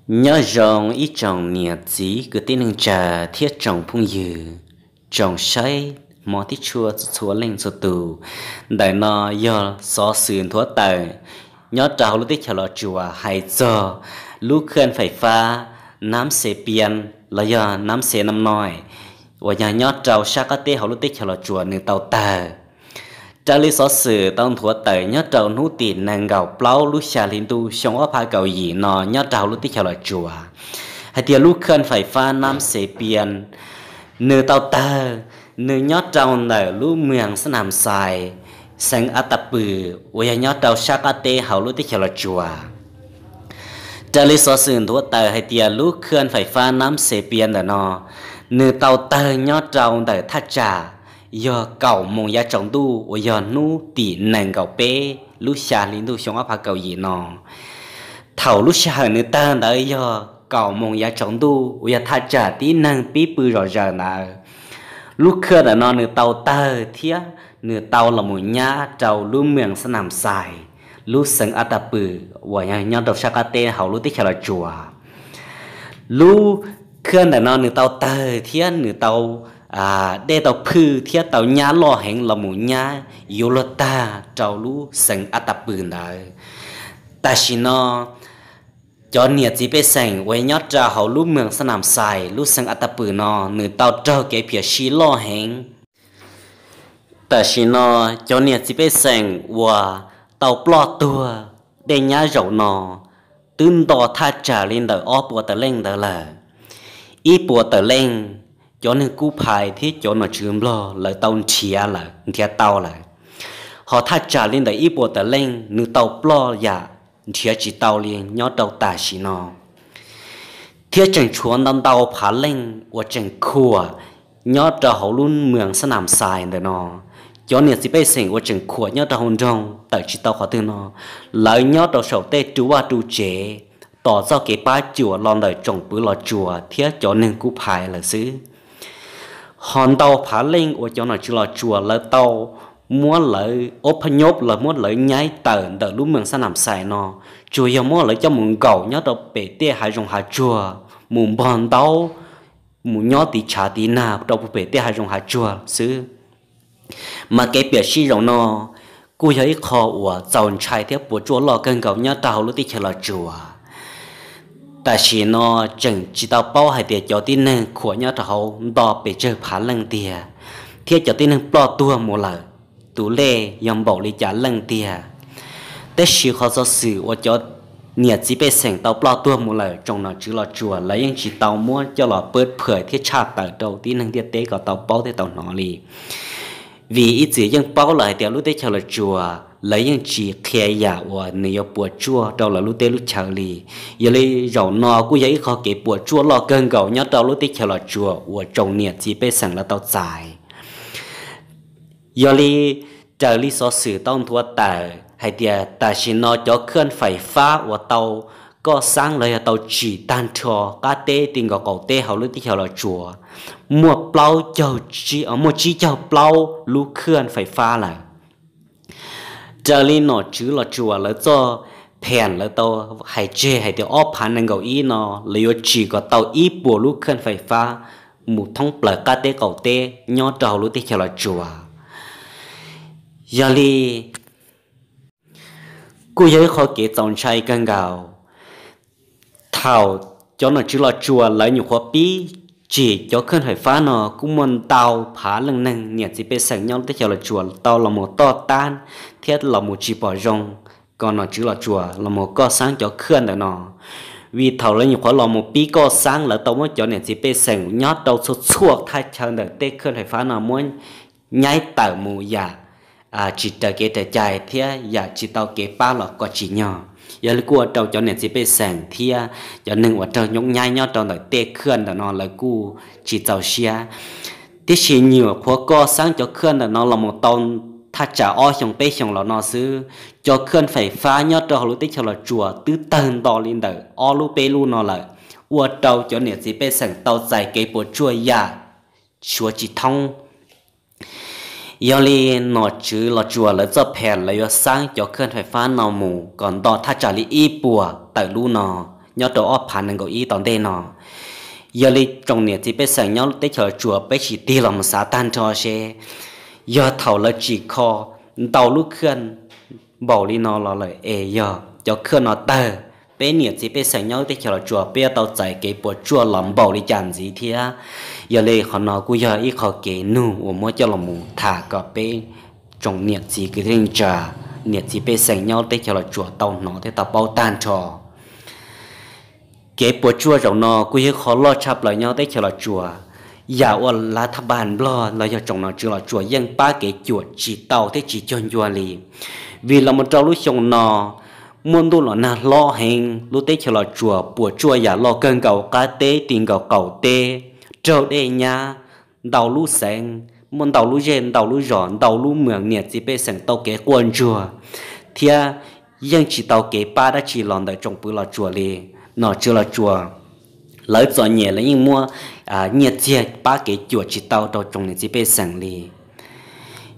Nyob zoo ib tsoom niam txiv kwv tij neej tsa thiab tsoom phooj ywg, tsoom saib hmov thiab tshua txhua txhua leej txhua tus. Ntawm no yog xov xwm nthuav tawm nyob rau hauv lub teb chaws Los Tsuas hais txog lub khwj fais fab Nam Xe Pian los yog Nam Xe Nam Noi uas yog nyob rau sab qab teb hauv lub teb chaws Los Tsuas nws tau tawg. Raws li xov xwm tau nthuav tawm nyob rau hnub tim nees nkaum plaub lub xya hli ntuj xyoo ob phav kaum yim no nyob rau hauv lub teb chaws Los Tsuas hais tias lub khwj fais fab Nam Xe Pian nws tau tawg, nws nyob rau ntawm lub moos Xab Nam Xais, xeev Ab Ta Pw uas yog nyob rau sab qab teb hauv lub teb chaws Los Tsuas. Raws li xov xwm nthuav tawm hais tias lub khwj fais fab Nam Xe Pian ntawm no nws tau tawg nyob rau ntawm thaj tsam yog kaum moos yav tsaus ntuj uas yog hnub tim nees nkaum peb lub xya hli ntuj xyoo ob phav kaum yim no. Thaum lub sij hawm nws tawg ntawd yog kaum moos yav tsaus ntuj uas yog thaj tsam tib neeg pib pw zom zaws ntawd. Lub khwj ntawm no nws tau tawg thiab nws tau los mus nyab rau lub moos Xab Nam Xais, lub xeev Ab Ta Pw uas nyob rau sab qab teb hauv lub teb chaws Los Tsuas. Lub khwj ntawm no nws tau tawg thiab nws tau dej tau phwj thiab tau nyab loj heev los mus nyab yuav luag tag rau lub xeev Ab Ta Pw ntawd. Tam sim no cov niam txiv pej xeem uas nyob rau hauv lub moos Xab Nam Xais, lub xeev Ab Ta Pw no nws tau raug kev phiam sij loj heev. Tam sim no cov niam txiv pej xeem uas tau ploj tuag dej nyab zaum no twb nto thaj tsam li ntawm ob puas tawm leej ntawd lawm. Ib puas tawm leej, cov neeg kub phais thiab cov nom tswv Nplog lawv tau nrhiav lawm, nrhiav tau lawm. Ho thaj tsam li ntawm ib puas tawm leej nws tau ploj yam nrhiav tsis tau li nyob rau tam sim no. Thiab tseem tshuav ntau ntau phav leej uas tseem khuam nyob rau hauv lub moos Xab Nam Xais ntawm no. Cov niam txiv pej xeem uas tseem khuam nyob rau hauv nroog tawm tsis tau qhov twg no, lawv nyob rau saum tej ru vaj ru tsev tos txoj kev pab cuam los ntawm tsoom pw Los Tsuas thiab cov neeg kub phais lawm xwb. Ho ntau phav leej uas cov nom tswv Los Tsuas lawv tau muab lawv ob phab nyob los muab lawv nyaib tawm ntawm lub moos Xab Nam Xais no, tsuas yog muab lawv coj mus nkaum nyob rau pem tej hav zoov hav tsuag, mus npog ntaub, mus nyob tiv tshav tiv nag rau pem tej hav zoov hav tsuag xwb. Mas kev piam sij zaum no kuj yog ib qho uas txaus ntshai thiab puas tsuaj loj kawg nkaus nyob rau hauv lub teb chaws Los Tsuas. Tam sim no tseem tsis tau paub hais tias cov tib neeg khuam nyob rau hauv nto pes tsawg phav leej tiag, thiab cov tib neeg ploj tuag mus lawm tus lej yog npaum li cas leej tiag. Tab sis qhov xov xwm uas cov niam txiv pej xeem tau ploj tuag mus lawm tsoom nom tswv Los Tsuas lawv yeej tsis tau muab coj los pab phais thiab tshaj tawm rau tib neeg ntiaj teb kom tau paub thiab tau hnov li. Vim ib txwm yeej paub lawm hais tias lub teb chaws Los Tsuas lawv yeej tsis qhia yam uas nws yuav puas tsuaj rau lawv lub teb lub chaw li. Yog li zaum no kuj yog ib qho kev puas tsuaj loj kawg nkaus nyob rau lub teb chaws Los Tsuas uas tsoom niam txiv pej xeem lawv tau txais. Yog li raws li xov xwm tau nthuav tawm hais tias tam sim no cov khwj fais fab uas tau koj xab los yog tau tsim tag nrho qab teb ti nkaus qaum teb hauv lub teb chaws Los Tsuas muaj plaub caug, muaj tsib caug plaub lub khwj fais fab lawm. Raws li nom tswv Los Tsuas lawv txoj phees lawv tau hais tseg hais tias ob phav nees nkaum ib no lawv yuav tsim kom tau ib puas lub khwj fais fab mus thoob plaws qab teb qaum teb nyob rau hauv lub teb chaws Los Tsuas. Yog li kuj yog ib qho kev txaus ntshai kawg nkaus. Thaum cov nom tswv Los Tsuas lawv nyuam qhuav pib tsim cov khwj fais fab no kuj muaj ntau phav leej neeg niam txiv pej xeem nyob lub teb chaws Los Tsuas tau los mus toj tab thiab los mus tsis pom zoo kom nom tswv Los Tsuas los mus koj xab cov khwj ntawm no. Vim thaum lawv nyuam qhuav los mus pib koj xab lawv tau muab cov niam txiv pej xeem nyob rau txhua txhua thaj chaw ntawm tej khwj fais fab no muab nyaib tawm mus yam tsis raws kev raws cai thiab yam tsis tau kev pab los kom tsim nyog. Yog li kuj ua rau cov niam txiv pej xeem thiab cov neeg uas raug nyoob nyaib nyob rau ntawm tej khwj ntawm no lawv kuj tsis txaus siab. Tiam sis nyuam qhuav koj xab cov khwj ntawm no los mus tau thaj tsam ob xyoos peb xyoos los no xwb, cov khwj fais fab nyob rau hauv lub teb chaws Los Tsuas twb tawg nto li ntawm ob lub peb lub no lawm, ua rau cov niam txiv pej xeem tau txais kev puas tsuaj yam suav tsis thoob. Yog li nom tswv Los Tsuas lawv txoj phees lawv yuav xab cov khwj fais fab no mus kom nto thaj tsam li ib puas tawm lub no nyob rau ob phav nees nkaum ib tom ntej no. Yog li tsoom niam txiv pej xeem nyob teb chaws Los Tsuas peb tsis tig los mus xav tag nrho seb yog thaum lawv tsim kho ntau lub khaj npaum li no los lawm es yog cov khaj no tawg, peb niam txiv pej xeem nyob teb chaws Los Tsuas peb yuav tau txais kev puas tsuaj los npaum li cas ntxiv thiab. Yog li qhov no kuj yog ib qho kev nug uas muab coj los mus tham kom peb tsoom niam txiv kwv tij neej tsa, niam txiv pej xeem nyob teb chaws Los Tsuas tau hnov thiab tau paub tag nrho. Kev puas tsuaj zaum no kuj yog qhov loj tshaj plaws nyob teb chaws Los Tsuas. Yam uas lav thaj npas Nplog los yog tsoom nom tswv Los Tsuas yeej pab kev cuam tsis tau thiab tsis cuag ncua li. Vim los mus rau lub xyoo no muaj ntuj los nag hlob heev, lub teb chaws Los Tsuas puas tsuaj yam loj kawg nkaus, qab teb ti nkaus qaum teb, raug dej nyab ntau lub xeev, muaj ntau lub zej ntau lub zos ntau lub moos niam txiv pej xeem tau kev quaj ntsuag thiab yeej tsis tau kev pab dab tsi los ntawm tsoom pw Los Tsuas li. Nom tswv Los Tsuas lawv txom nyem lawv yeej muab nyiaj txiag pab kev cuam tsis tau rau tsoom niam txiv pej xeem li.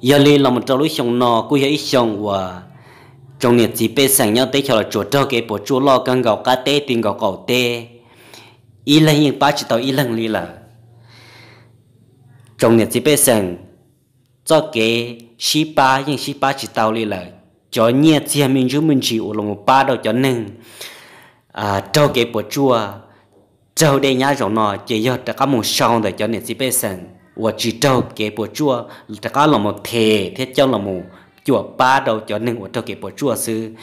Yog li los mus rau lub xyoo no kuj yog ib xyoo uas tsoom niam txiv pej xeem nyob teb chaws Los Tsuas raug kev puas tsuaj loj kawg nkaus, qab teb ti nkaus qaum teb, ib leeg yeej pab tsis tau ib leeg li lawm. Tsoom niam txiv pej xeem txoj kev sib pab yeej sib pab tsis tau li lawm. Cov nyiaj txiag me ntsuj me ntsis uas los pab rau cov neeg raug kev puas tsuaj, raug dej nyab zaum no ces yog rov qab mus sau ntawm cov niam txiv pej xeem uas tsis raug kev puas tsuaj rov qab los them thiab coj los cuam pab rau cov neeg uas raug kev puas tsuaj xwb.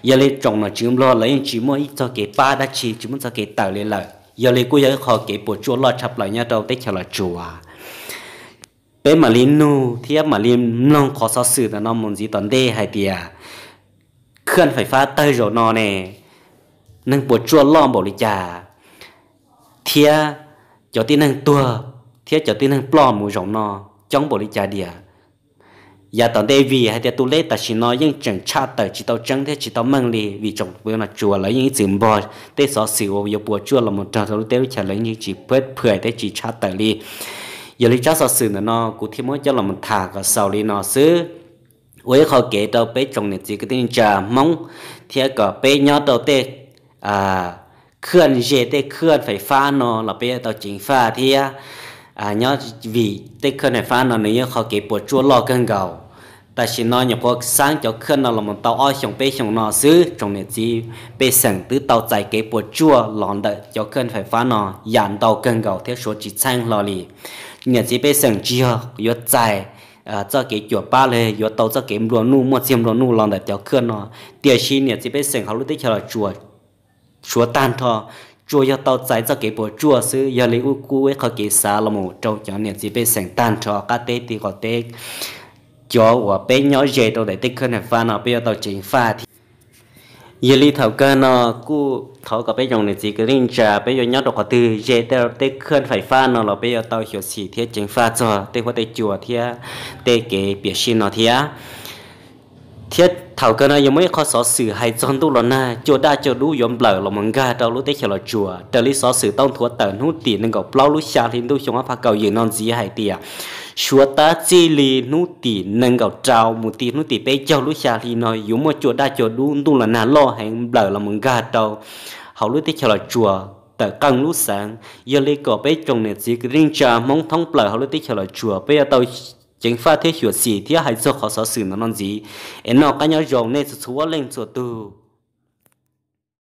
Yog li tsoom nom tswv Nplog lawv yeej tsis muaj ib txoj kev pab dab tsi, tsis muaj txoj kev tawm li lawm. Yog li kuj yog ib qho kev puas tsuaj loj tshaj plaws nyob rau teb chaws Los Tsuas. Peb mam li nug thiab mam li mloog qhov xov xwm ntawm no mus ntxiv tom ntej hais tias khaj fais fab tawg zaum no ne, neeg puas tsuaj loj npaum li cas thiab cov tib neeg tuag thiab cov tib neeg ploj mus zaum no coob npaum li cas diam. Yav tom ntej vim hais tias tus leb tam sim no yeej tseem tshaj tawm tsis tau tseeb thiab tsis tau meej li vim tsoom pw Los Tsuas lawv yeej ib txwm npog tej xov xwm uas yuav puas tsuaj los mus rau lub teb lub chaws lawv yeej tsis phwj phwm thiab tsis tshaj tawm li. Yog li tsab xov xwm ntawm no kuv thiaj muab coj los mus tham kom xaus li no xwb, ua ib qho kev rau peb tsoom niam txiv kwv tij neej tsa Hmoob thiab kom peb nyob rau tej khaj ze, tej khaj fais fab no los peb yuav tau ceev faj thiab. Nyob vim tej khaj fais fab no nws yog qhov kev puas tsuaj loj kawg nkaus. Tam sim no nyuam qhuav xaab cov khaj no los mus tau ob xyoos peb xyoos no xwb, tsoom niam txiv pej xeem twb tau txais kev puas tsuaj los ntawm cov khaj fais fab no yam ntau kawg nkaus thiab suav tsis txheeb hlo li. Niam txiv pej xeem tsis yog yuav txais txoj kev cuam pab los yuav tau txoj kev nplua nuj, muaj txiag nplua nuj los ntawm cov khaj no, tiam sis niam txiv pej xeem hauv lub teb chaws Los Tsuas suav tag nrho tsuas yog tau txais txoj kev puas tsuaj xwb. Yog li kuj ua ib qho kev xav los mus rau cov niam txiv pej xeem tag nrho qab teb ti qaum teb, cov uas peb nyob ze rau ntawm tej khaj fais fab no peb yuav tau ceev faj thiab. Yog li thaum kawg no kuj thov kom peb tsoom niam txiv kwv tij neej tsa peb yuav nyob rau qhov twg ze tej khaj fais fab no los peb yuav tau xyuam xim thiab ceev faj txog tej huab tej cua thiab tej kev piam sij no thiab. Thiab thaum kawg no yuav muaj ib qho xov xwm hais txog ntuj los nag cua daj cua dub yuav nplawm los mus nkag rau lub teb chaws Los Tsuas. Raws li xov xwm tau nthuav tawm hnub tim nees nkaum plaub lub xya hli ntuj xyoo ob phav kaum yim no ntxiv hais tias suav tab txij li hnub tim nees nkaum rau mus ti hnub tim peb caug lub xya hli no yuav muaj cua daj cua dub ntuj los nag loj heev nplawm los mus nkag rau hauv lub teb chaws Los Tsuas tawm qeej lub xeev. Yog li kom peb tsoom niam txiv kwv tij neej tsa Hmoob thoob plaws hauv lub teb chaws Los Tsuas peb yuav tau ceev faj thiab xyuam xim thiab hais txog qhov xov xwm ntawm no ntxiv. Es noj qab nyob zoo nej txhua txhua leej txhua tug.